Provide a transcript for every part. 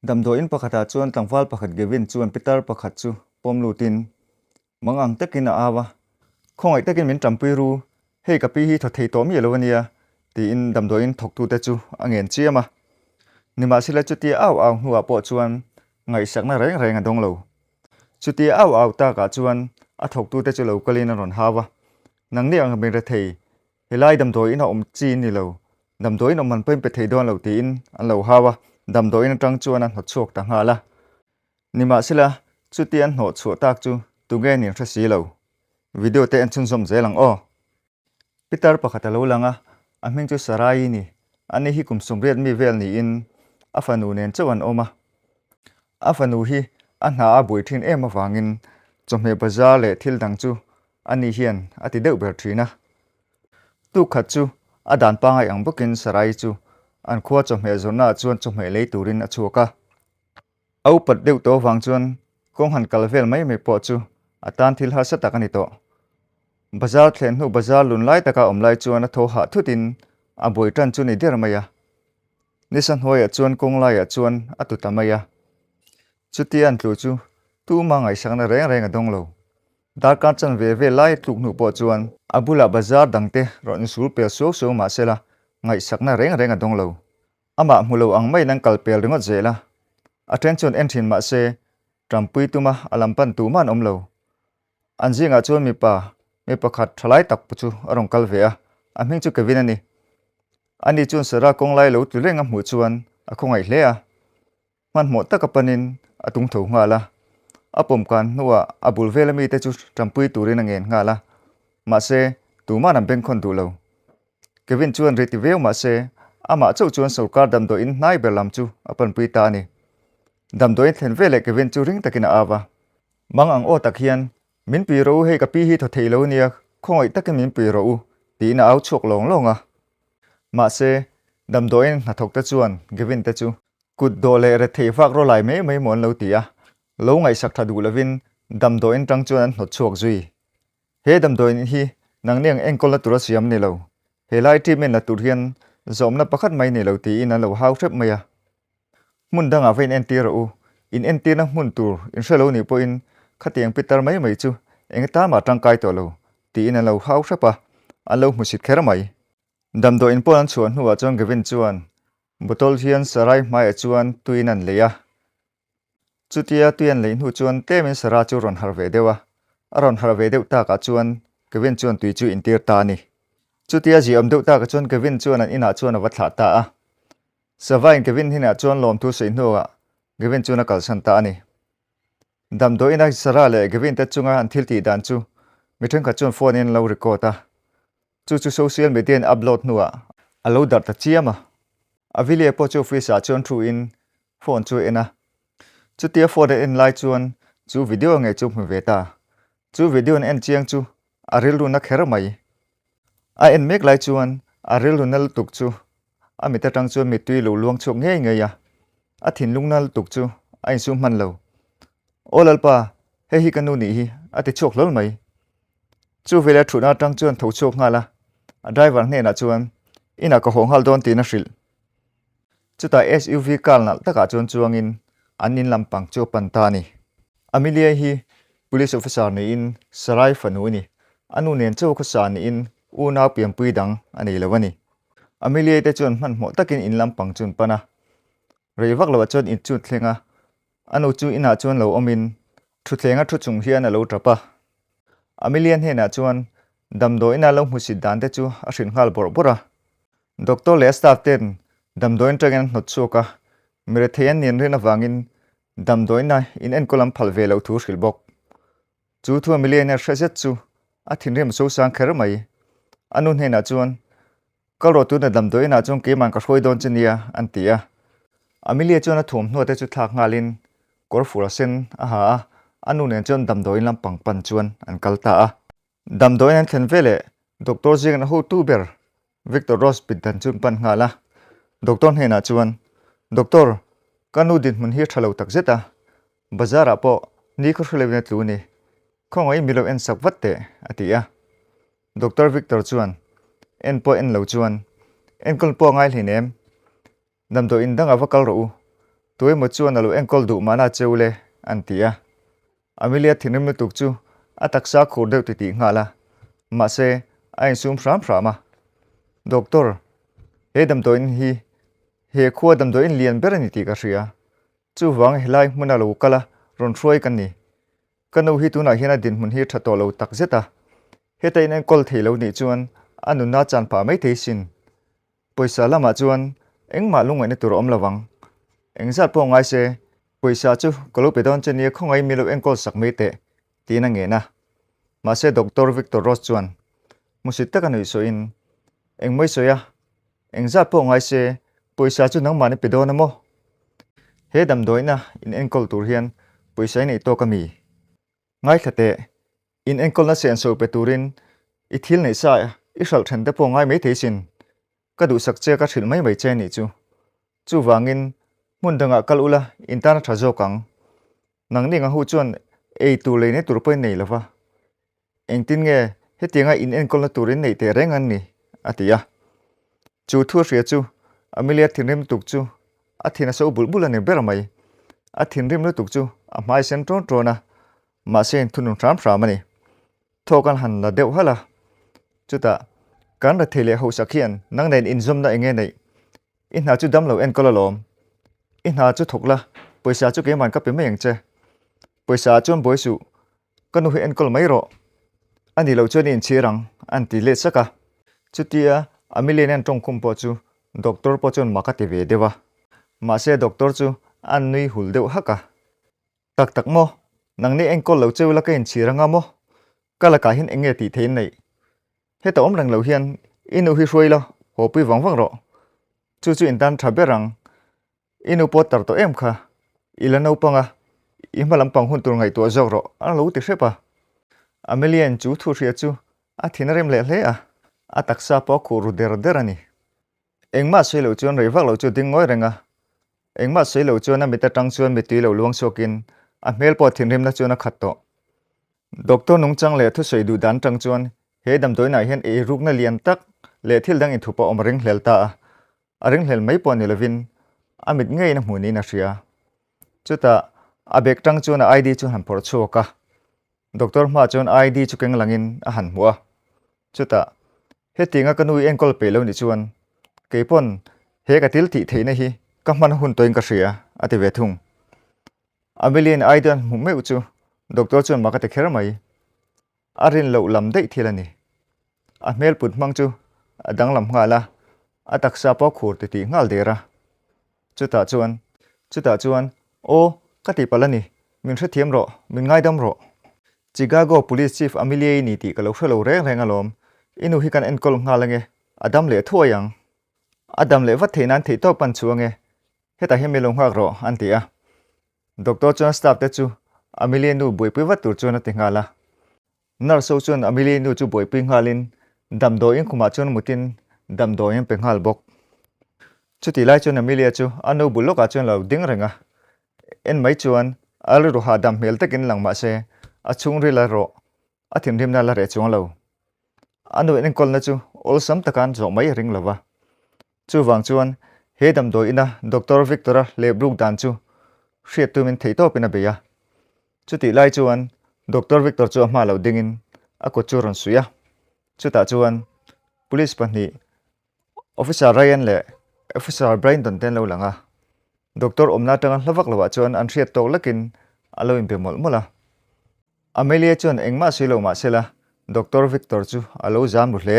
Damdawiin pakhatah chuan tlangval pakhat Gavin chuan pitar pakhat chu pawm lutin mang ang takin a au a, Khawngaih takin min ṭampui ru, hei ka pi hi thaw thei tawh miah lo a nia, tiin damdawiin thawktute chu a ngen chiam a. Nimahsela chutia au au hnuah pawh chuan ngaihsakna reng reng a dawng lo. Chutia au au takah chuan a thawktute chu lo kalin a rawn hau a, Nangni ang min rethei, Helai damdawiin a awm chi ni lo, damdawiin awm an pawhin pe thei dawn lo tiin an lo hau a, damdawiin atang chuan a hnawtchhuak ta nghal a. Nimahsela, chuti an hnawhchhuah tak chu tunge nin hre si lo. Video te en chhunzawm zel ang aw. Pitar pakhat a lo lang a, a hming chu Sarai ni. Ani hi kum 80 mi vel niin a fanu nen chauh an awm a. A fanu hi a hna a buai thin em avangin chawhmeh bazar leh thil dang chu Ani hian a ti deuh ber thin a. Tuk khat chu a dan pangai ang bawkin Sarai chu an khua chawhmeh zawrhnaah chuan chawhmeh lei turin a chhuak a. A upat deuh tawh avang chuan kawng han kal vel mai mai pawh chu a tan thil harsa tak a ni tawh. Bazar thlen hnu bazar lun lai taka awm lai chuan a tho hah thutin a buai tan chu ni der mai a. Nisa hnuaiah chuan kawng laiah chuan a tu ta mai a. Chutia an tlu chu tuma ngaihsakna reng reng a dawng lo. Darkar chanve vel lai tluk hnu pawh chuan a bulah bazar dangte rawn insul pel suau suau mah sela ngaihsakna reng reng a dawng lo. Amah hmu lo ang maiin an kal pel ringawt zel a. A then chuan en thin mah se Trumpui tuma a lam pan tumah an awm lo. An zingah chuan mipa, mi pakhat thalai tak chu a rawn kal ve a, a hming chu Kevin a ni. Ani chuan Sarah kawnglai lo tlu reng a hmuh chuan a khawngaih hle a. Hmanhmawh taka panin a tung tho nghal a, a pawm kan hnuah a bul vela mite chu ṭampui turin a ngen nghal a, mahse tuman an bengkhawn duh lo. Kevin chuan ri ti viau mahse amah chauh chuan sorkar damdawiin hnai ber lam chu a panpui ta a ni. Damdawiin thlen veleh Kevin chu ring takin a au a. Mang ang aw tak hian, Min pui rawh u, hei ka pi hi thaw thei lo nia, khawngaih takin min pui rawh u, tiin a au chhuak lawng lawng a. Mahse, damdawiin hnathawkte chuan Gavin te chu Kut dawh leh rethei vak rawh lai mai mai maw an lo ti a, lo ngaihsak tha duh lovin damdawiin tang chuan an hnawt chhuak zui. He damdawiin hi nangni ang enkawlna tura siam ni lo, he lai treatment la tur hian zawmna pakhat mai nei lo tiin an lo hau hrep mai a. Hmun dangah va in entir rawh u, in entirna hmun tur in hre lo nih pawhin khatiang pitar mai mai chu eng atan mah tangkai tawh lo tiin an lo hau hrep a, an lo hmusit kher mai. Damdawiin pawn an chhuah hnuah chuan Gavin chuan Bottle hian Sarai hmaiah chuan tuiin an lei a. Chutia tui an leih hnu chuan tlemin Sarah chu rawn harh ve deuh a. A rawn harh ve deuh takah chuan Kevin chuan tui chu intir ta a ni. Chutia ziaawm deuh takah chuan Kevin chuan an inah chuan a va thlah ta a. Savain Kevin hnenah chuan lawmthu sawi hnuah Kevin chuan a kalsan ta a ni. Damdawiina Sarah leh Kevin te chunga an thil tih dan chu mi thenkhat chuan phone in an lo record a. Chu chu social media in upload hnuah a lo darh ta chiam a. Avilia pawh chu office ah chuan thu in phone chu a en a. Chutia phone a en lai chuan chu video ngei chu hmu ve ta. Chu video an en chiang chu a rilru na kher mai. A en mek lai chuan a rilru na lutuk chu a mit atang chuan mittui lo luang chhuak ngei ngei a. A thinlung na lutuk chu a insum hman lo. Aw Lalpa, hei hi ka nu nih hi, a ti chhuak hlawl mai. Chu veleh a thutna atang chuan tho chhuak nghal a, a driver hnenah chuan inah ka haw nghal dawn tiin a hrilh. Chutah SUV car nalh takah chuan chuangin an in lampang chu a pan ta a ni. Amelia hi police officer niin Sarai fanu a ni. A nu nen chaw khawsa niin unau pianpui dang a nei lo a ni. Amelia te chuan hmanhmawh takin in lampang chu an pan a. Rei vak loah chuan in chu an thleng a, A nu chu inah chuan lo awmin thuthlenga thu chung hian a lo tap a. Amelia hnenah chuan damdawiina lo hmusit dan te chu a hrilh nghal bawrh bawrh a. Doctor leh a staff ten damdawiin atangin an hnawt chhuak a, mirethei an nin rin avangin damdawiina in enkawl an phal ve loh thu hrilh bawk. Chu thu Amelia ina hre zet chu a thinrim sosang kher mai. A nu hnenah chuan Kal rawh tuna damdawiinah chuan keimah ka hruai dawn che nia, an ti a. Amelia chuan a thuamhnuah te chu thlak nghalin kawr fur a sen a ha a, a nu nen chuan damdawiin lampang pan chuan an kal ta a. Damdawiin an thlen veleh doctor zingin a hotu ber Victor Ross pindan chu an pan nghal a. Doctor hnenah chuan, Doctor, ka nu dinhmun hi a tha lo takzet a, bazar ah pawh ni khaw hre loin a tlu a ni, khawngaih mi lo en sak vat teh, a ti a. Doctor Victor chuan, En pawh en lo chuan, enkawl pawh a ngai hleinem. Damdawiin dangah va kal rawh u. Tuemaw chuan a lo enkawl duh mahna che u le, an ti a. Amelia thinrim lutuk chu a taksa khur deuh titih nghal a, mahse a insum hram hram a. Doctor, he damdawiin hi he khua damdawiin lian ber a ni tih ka hria. Chuvang helai hmuna lo kal a rawn hruai ka ni. Ka nu hi tunah hian a dinhmun hi tha tawh lo tak zet a, heta in enkawl thei lo nih chuan a nunna chan pah mai thei sin. Pawisa lamah chuan engmah lungngaihna tur a awm lo vang. Engzat pawh ngai se, pawisa chu ka lo pe dawn che nia khawngaih mi lo enkawl sak mai teh, tiin a ngen a. Mahse Doctor Victor Ross chuan hmusit taka nuih sawiin, Engmawi sawi a, engzat pawh ngai se, pawisa chu nangmahni pe dawn a maw? He damdawiina in enkawl tur hian pawisa i neih tawk a mi? Ngaithla teh, In enkawlna senso pe turin i thil neih sa i hralh then te pawh ngai maithei sin. Ka duhsak che ka hrilh mai mai che nih chu. Chuvangin hmun dangah kal ula in tan a tha zawk ang. Nangni nga hu chuan ei tur lei nei tur pawhin nei lova. Engtin nge hetianga in enkawlna tur in neih teh reng an ni? a ti a. Chu thu a hria chu Amelia thinrim tuk chu a thin a so bulh bulh a ni ber mai. A thinrim lutuk chu a hmai sen tawn tawn a, Mahse in thunun hram hram a ni. Thawk an han la deuh halh a. Chutah, kan rethei leh hausak hian nang nen inzawmna eng nge neih? I hna chu dam lo enkawl alawm. I hna chu thawk la, pawisa chu keiman ka pe mai ang che. Pawisa ah chuan buai suh, ka nu hi enkawl mai rawh. A nih loh chuan i inchhir ang, an ti let sak a. Chutia Amelian an tawngkhum pawh chu doctor pawh chuan mak a ti ve deuh a. Mahse doctor chu a nui hul deuh hak a. Tak tak maw? Nangni enkawl lo cheu la ka inchhir anga maw? Ka lakah hian eng nge tih theih in neih? Heta awm reng lo hian i nu hi hruai la, haw pui vang vang rawh. Chu chu in tan tha ber ang. I nu pawh tar tawh em kha? I la naupang a, i hma lampang hun tur ngaihtuah zawk rawh a lo ti hrep a. Amelia-in chu thu hria chu a thin a rem leh hle a, a taksa pawh a khuh ru der der a ni. Engmah sawi loh chuan rei vak lo chu ding ngawi reng a, engmah sawi loh chuan a mit atang chuan mittui lo luang chhuakin a hmel pawh thinrimna chuan a khat tawh. Doctor nungchang leh thusawi duh dan atang chuan he damdawiinah hian eirukna lian tak leh thil dang inthup a awm a ringhlel ta a, a ringhlel mai pawh ni lovin a mit ngeiin a hmuh niin a hria. Chutah a bag tang chuan a ID chu han phawrh chhuak a, Doctor hma chuan ID chu keng langin a han hmuh a, chutah hetianga ka nu i enkawl peih lo nih chuan keipawn he ka thil tih theihna hi ka hman hun tawhin ka hria a ti ve thung. Amelie-in ID an hmuh meuh chu doctor chuan mak a ti kher mai. A rin loh lam daih thil a ni. A hmel put hmang chu a danglam nghal a, a taksa pawh a khur titih nghal der a. Chutah chuan, chutah chuan, Aw, ka tihpalh a ni, min hrethiam rawh, min ngaidam rawh. Chicago Police Chief Amelia-i ni tih ka lo hre lo reng reng alawm, i nu hi kan enkawl nghal ange, a dam leh thuai ang. A dam leh vat theih nan theihtawp kan chhuang e, hetah hian min lo nghak rawh, an ti a. Doctor chuan staff te chu Amelia nu buaipui vat tur chuan a ti nghal a. Nurse ho chuan Amelia nu chu buaipui nghalin damdawiin khumah chuan mutin damdawi an pe nghal bawk. Chutih lai chuan Amelia chu a nu bul lawkah chuan lo ding reng a. En mai chuan a rilru hahdam hmel takin lang mah se a chhungril erawh a thinrimna la reh chuang lo. A nu enkawlna chu awlsam taka an zawh mai a ring lo va. Chuvang chuan he damdawi ina Doctor Victor-a lehbruk dan chu hriat tumin theihtawpin a bei a. Chutih lai chuan Doctor Victor chu a hma lo dingin a kut chu a rawn suih a. Chutah chuan Police pahnih Officer Ryan leh Officer Brandon te an lo lang a. Doctor awmna atanga hla vak loah chuan an hriat tawk lakin a lo inbe mawlh mawlh a. Amelia chuan engmah sawi lo mah sela, Doctor Victor chu a lo zam ru hle.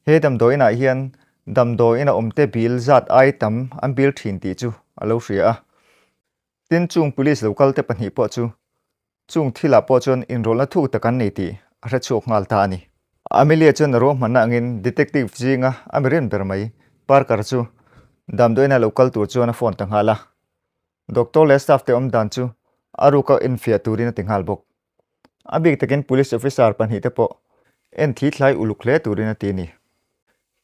He damdawiinah hian damdawiin a awmte bill zat ai tam an bill thin tih chu a lo hria a. Tin, chung police lo kalte pahnih pawh chu chung thilah pawh chuan inrawlhna thuk tak an nei tih a hre chhuak nghal ta a ni. Amelia chuan a ruahmanna angin detective zinga a mi rin ber mai Parker chu damdawiina lo kal tur chuan a phone ta nghal a. Doctor leh staff te awm dan chu a ruka enfiah turin a ti nghal bawk. A bik takin police officer pahnihte pawh en thi thlai uluk hle turin a ti a ni.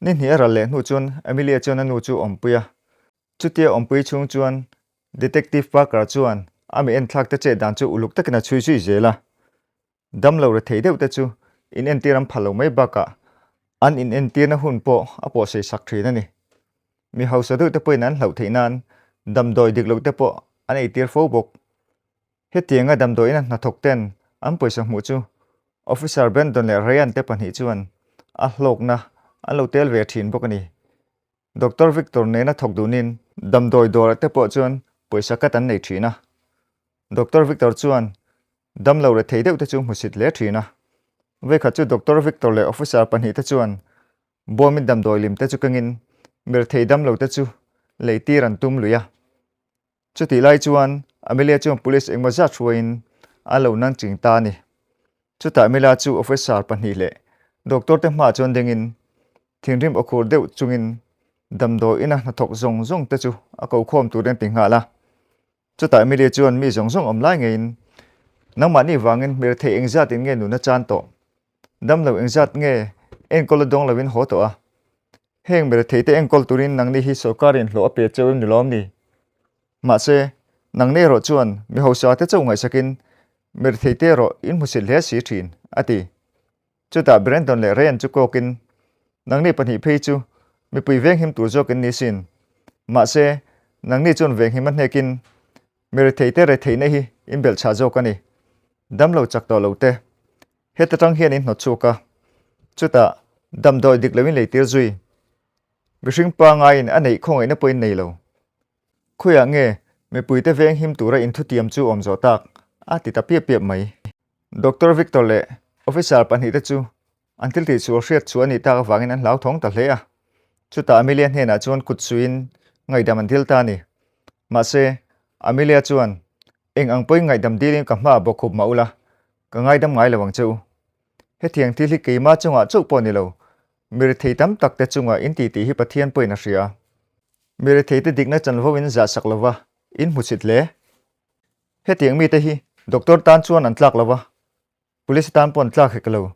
Ni hnih a ral leh hnu chuan Amelia chuan a nu chu awmpui a. Chutia awmpui chhung chuan Detective Parker chuan a mi enthlak te chet dan chu uluk takin a chhui zui zel a. Damlo rethei deuh te chu in entir an phal lo mai bakah an in entirna hun pawh a pawhsei sak thin a ni. Mi hausa deuh te pawhin an hlauh theih nan Damdawi dik loh te pawh an eitir fo bawk. Hetianga damdawiina hnathawk ten an pawisa hmuh chu Officer Brandon leh Ryan te pahnih chuan a hlawkna an lo tel ve thin bawk a ni. Doctor Victor nena thawk dunin damdawi dawrah te pawh chuan pawisa kat an nei thin a. Doctor Victor chuan damlo rethei deuh te chu hmusit hle thin a. Vekhat chu Doctor Victor leh Officer pahnih te chuan bawmin damdawi lim te chu kengin mirethei damlo te chu lei tir an tum lui a. Chutih lai chuan Amelia chuan police engmaw zat hruaiin a lo nang ching ta a ni. Chutah Amelia chu officer pahnih leh doctor te hmaah chuan dingin thinrim aw khur deuh chungin damdawi ina hnathawk zawng zawng te chu a ko khawm turin a ti nghal a. Chutah Amelia chuan mi zawng zawng awm lai ngeiin nangmahni vangin hmelthei engzat in nge nuna chan tawh? Damlo engzat nge enkawl a dawng loin haw tawh a? Heng mirethei te enkawl turin nangni hi sorkarin hlawh a pe cheu em ni lawm ni? Mahse, nangni erawh chuan mi hausa te chauh ngaihsakin mirethei te erawh in hmusit hle si thin, a ti. Chutah Brandon leh Ryan chu kawkin, Nangni pahnih phei chu mipui venghim tur zawk in ni sin. Mahse, nangni chuan venghim a hnekin mirethei te retheihna hi in belhchhah zawk a ni. Damlo chak tawh lo te. Heta tang hian in hnawt chhuak a, chutah damdawi dik loin leitir zui. Mihring pangaiin a neih khawngaihna pawhin nei lo. Khawiah nge mipuite veng him tura inthutiam chu awm zawh tak? a ti ta piap piap mai. Doctor Victor leh officer pahnihte chu an thil tih sual hriat chu a nih tak avangin an hlauthawng ta hle a. Chutah Amelia hnenah chuan kut suiin ngaihdam an dil ta a ni. Mahse, Amelia chuan, Eng ang pawhin ngaihdam dilin ka hmaah bawkkhup mah ula, Ka ngaidam ngai lo ang che u. Hetiang thil hi keima chungah chauh pawh ni lo, mi rethei tam tak te chunga in ti tih hi Pathian pawhin a hria. Mi rethei te dikna chanvo in zah sak lova, in hmuchhit hle. Hetiang mite hi doctor tan chuan an tlak lova, police tan pawh an tlak hek lo.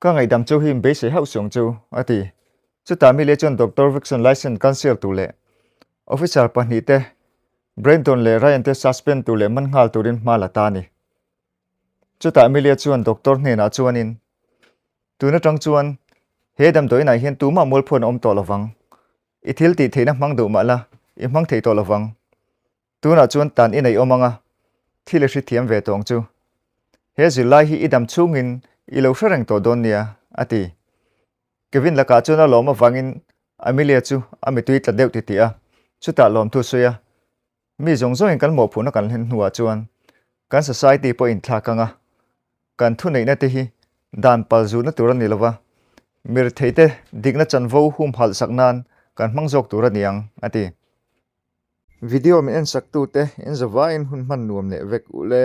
Ka ngaihdam chu hi in beisei hauh suang chu, a ti. Chutah mi leh chuan Doctor Vixon licence cancel tur leh officer pahnih te Brandon leh Ryan te suspend tur leh man nghal turin hma la ta a ni. Chutah Amelia chuan doctor hnenah chuanin, Tun atang chuan he damdawiinah hian tumah mualphuan a awm tawh lovang. I thil tih theihna hmang duh mah la, i hmang thei tawh lovang. Tunah chuan tan i neih awm ang a, thil i hrethiam ve tawh ang chu. He zirlai hi i dam chhungin i lo hre reng tawh dawn nia, a ti. Kevin lakah chuan a lawm avangin Amelia chu a mitui tla deuh titih a, chutah lawmthu sawi a, Mi zawng zawngin kan mawhphurhna kan hlen hnuah chuan kan society pawh inthlak ang a, kan thuneihna te hi dan pal zutna tur a ni lova, mirtheite dikna chanvo humhalh sak nan kan hmang zawk tur a ni ang, a ti. Video min ensaktute in zavaiin hun hman nuam leh vek u le.